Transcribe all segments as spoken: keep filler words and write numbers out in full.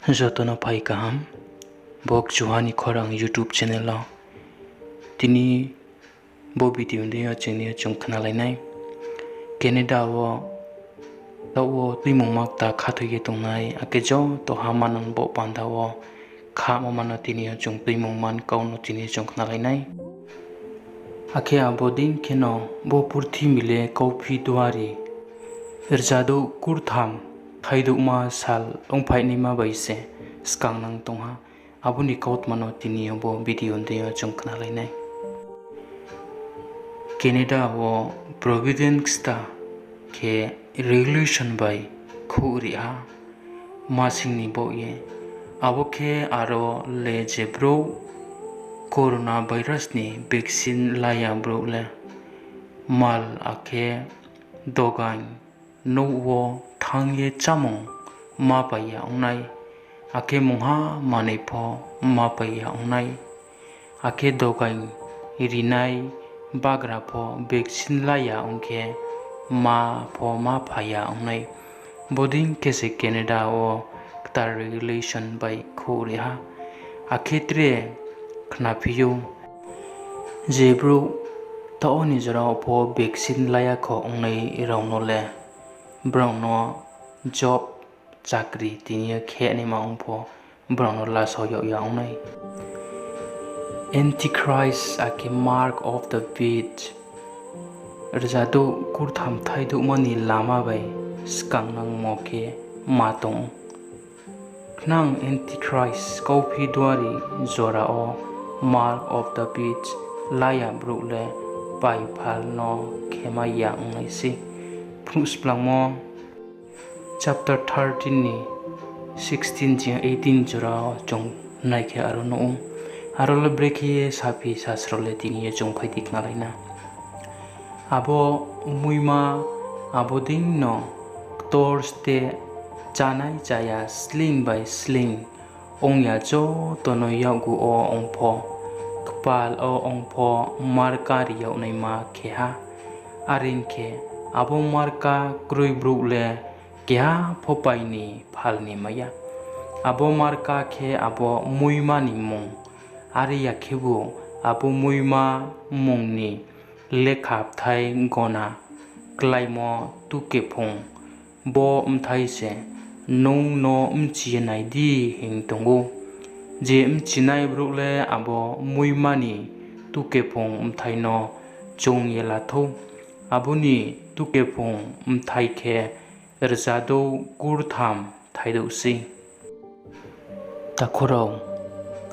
Joto no phai kaham, bo Kchuha ni Khorang YouTube channel wo. Tini bo video deing yo chini yo chung khnalai nai. Canada wo, taoh wo tuimungma kta khathoi ye tongnai, akhe joto ha manang bo panda wo khamo mano tini yo chung tuimungma ni kau no tini yo chung khnalai nai. Akhe abo dei kheno bo purthimbi le kauphi duari rzadouh kurtham thaidouhma sal ongphainaima bai se skangnang tong ha. Abo ni kautma no tini yo bo video deing yo chung khnalai nai. Canada wo Providence kta khe regulation bai khouhri ha, masing ni baoh ye. Abo khe aro le je brouh coronavirus ni vaccine la ya brouh le mal akhe dogaing nouh wo thanng ye chámung ma pai ya ong nai, akhe mungha manoi pho ma pai ya ong nai, akhe dogaing rinai bagra pho vaccine la ya ong khe ma pho ma phai ya ong nai. Bodei khe se Canada wo ktar regulation bai khouhri ha. Akhe tre khnaphi ou, je brouh taoh ni jora wo pho vaccine la ya kho ongnai rao no le, brao no job, chakri tini yo khe naima ong pho, brao no lasao yag ya ong nai. Antichrist akhe Mark of the Beast, rzadouh kurtham thaidouhma ni lama bai skangnangmo khe ma tong ou. Khnang Antichrist kauphi duari jora wo Mark of the Beast la ya brouh le paiphal no khemai ya ong nai sei. Phnuh Splangmo chapter thirteen ni sixteen ching eighteen jora wo chung nai khe aro nuh ou. Aro le brekhe ye saphi sasro le tini yo chung phai di khnalai na. Abo muima, abo dei no ktor ste chánai chaya sleing bai sleing ong ya joto no yakgu wo ong pho, kpal wo ong pho marka ri yag naima khe ha. Are ong khe, abo marka kroi brouh le keha pho pai ni phal ni mai ya. Abo marka khe abo muima ni mmung. Are ya khebu abo muima mmung ni lekha bthai gona kláimo tukephung, bo bthai se nung no bchi ye nai di hing tong ou. Je bchinai brouh le abo muima ni tukephung bthai no choung ye la thou. Abo ni tukephung bthai khe rzadouh kurtham thaidouh sei. Takhu rao,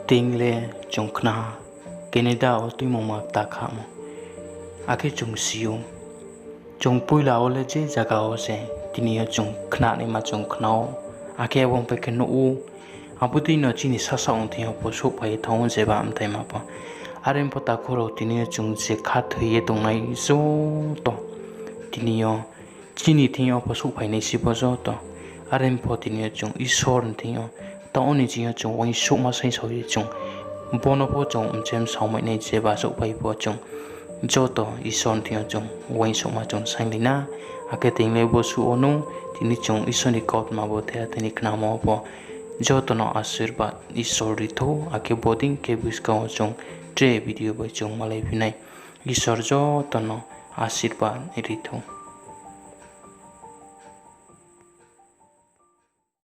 tini le chung khna ha, Canada wo tuimungma kta khamo. Akhe chung si ou, chung poila wo le je zaga wo se tini yo chung khna naima chung khna ou, akhe abo pai khe nuh ou. Abo dei no chini sasaoh ong thing yo pho souhphai ye thanng ou jeba bthaima pho. Are pho takhu rao, tini yo chung je khathoi ye tongnai joto, tini yo chini thing yo pho souhphai nai si pho joto. Are pho tini yo chung Isor ni thing yo, taoh ni thing yo chung uaingsouhma saing sao ye chung, bo no pho chung mchem saomai nai jeba souhphai pho chung joto Isor ni thing yo chung uaingsouhma chung sainglai na. Akhe tini le bo suh wo nung, tini chung Isor ni kautma bo the tini khnamo pho joto no asirbad Isor ri thou, akhe bodei khe buskang wo chung tre video bai chung malaiphi nai. Isor joto no asirbad ri thou.